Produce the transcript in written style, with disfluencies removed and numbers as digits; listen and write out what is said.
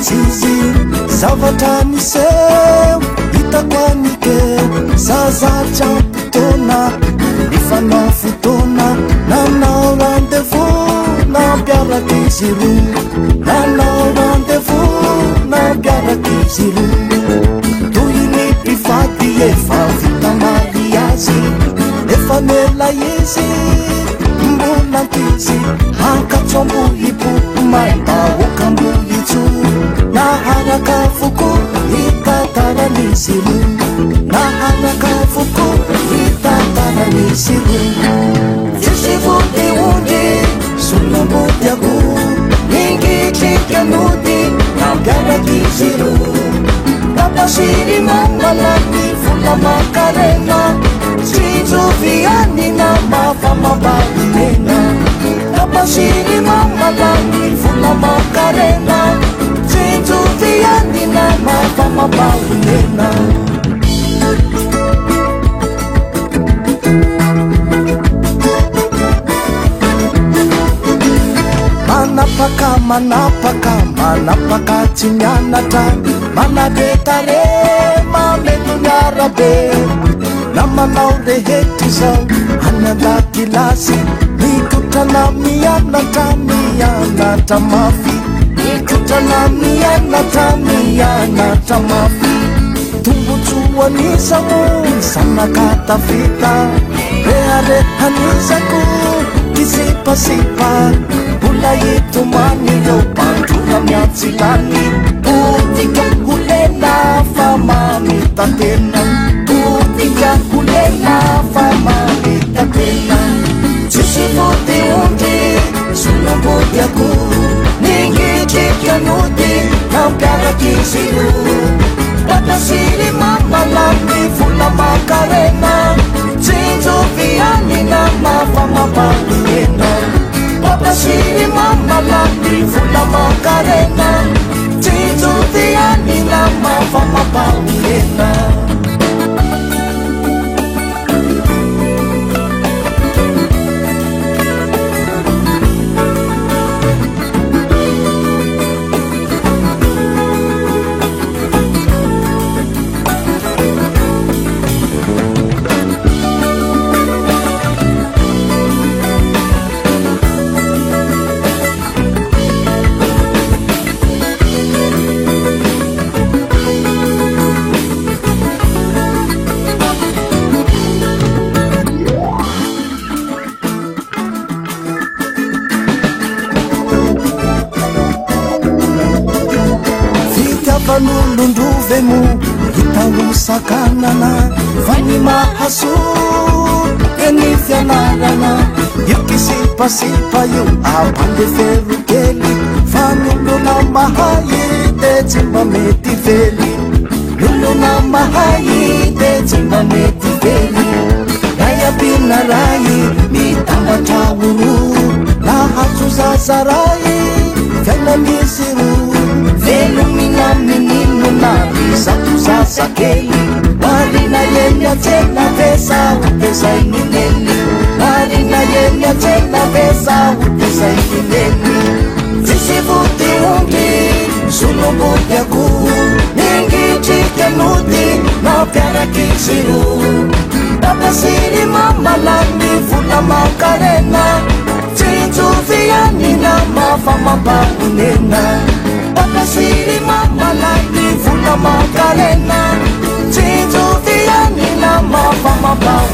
tsy izy. Zavatra niseho hitako anikeo, zaza tsy ampy taona, nifanao fotoana, nanao rendez-vous, nampiaraka izy roa, nanao rendez-vous, nampiaraka izy roa. Toy ny mpivady efa vita mariazy, efa nela izy mbola ankizy, Ankatso Ambohipo, Maimbahoaka Ambohitso, naharaka avokoa ny tantaran'izy roa, naharaka avokoa ny tantaran'izy roa. Tsisy vody ondry, solom-body akoho, ningitrika nody, nampiaraka izy roa. Papa sy ry mama lany vola aman-karena, tsinjovy ihany nama fa mampahonena. Papa sy ry mama lany vola aman-karena, tsinjovy ihany nama fa mampahonena. Manapaka, manapaka, manapaka tsy mianatra, manabe tarehy, mameno ny arabe. Namanao rehetra izao any an-dakilasy, mikotrana mianatra, mianatra mafy, mikotrana mianatra, mianatra mafy. Tombontsoan'iza moa ny zanaka tafita, reharehan'iza koa kisipasipa, mbola hitomany ireo mpandrora miantsilany. Potika ho lela fa mamita-tena, potika ho lela fa mamita-tena. Tsisy vody ondry, solom-body akoho, ningitrika nody, nampiaraka izy roa. Papa sy ry mama lany vola aman-karena, tsinjovy ihany nama fa mampahonena. Papa sy ry mama lany vola aman-karena, tsinjovy ihany nama fa mampahonena. Fitiavan'olon-drove moa hita ho sakanana, fa ny mahasoa dia ny fianarana. Io kisipasipa io ampandefero kely, fa ny olona mahay dia tsy mba mety vely. Ny olona mahay dia tsy mba mety vely. Ray ampiana ray mitambatra ho roa, nahazo zaza ray fiainan'izy roa. Velomina mininona ry zato zazakely, marina eny an-tsena ve sa ho tezain'i Neny? Marina eny an-tsena ve sa ho tezain'i Neny? Tsisy vody ondry, solom-body akoho, ningitrika nody, nampiaraka izy roa. Papa sy ry mama lany vola aman-karena, tsinjovy ihany nama fa mampahonena. Papa sy ry mama lany vola aman-karena, tsinjovy ihany nama fa mampahonena.